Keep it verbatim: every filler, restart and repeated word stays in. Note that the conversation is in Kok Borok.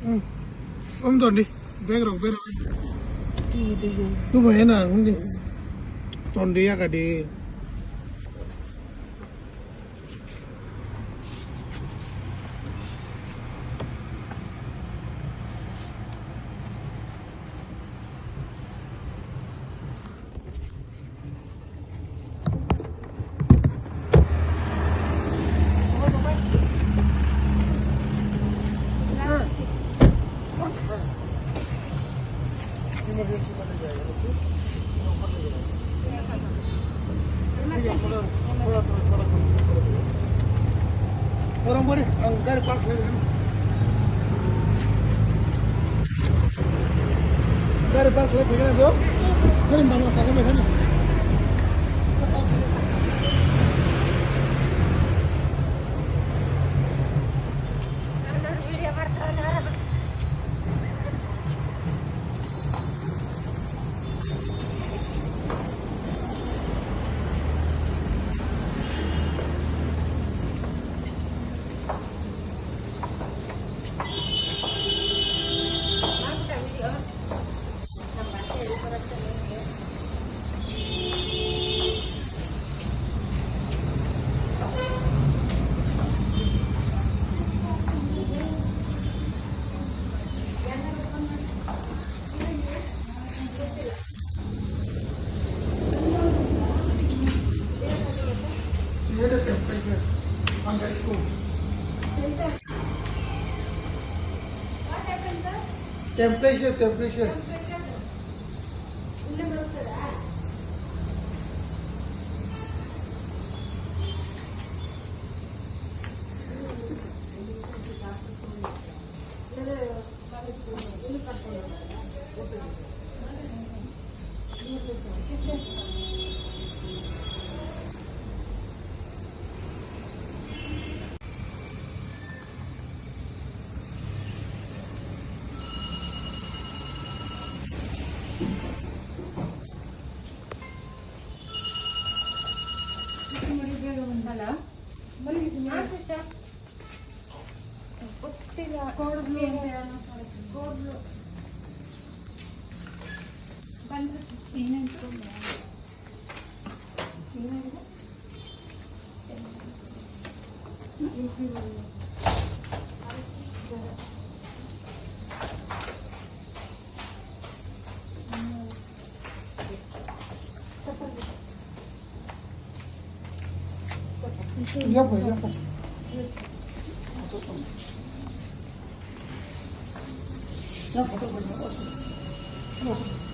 Hmm. Om tondi, bag rok, bag rok. Tu bahai na, hindi. Tondi ya kadi. Orang boleh, ang gari park lagi. Gari park lagi, pengen tu? Gari mana kagak macam ni? Siete temperature. Temperature, temperature. Hello. Ah, sister. Yapma, yapma. Yapma.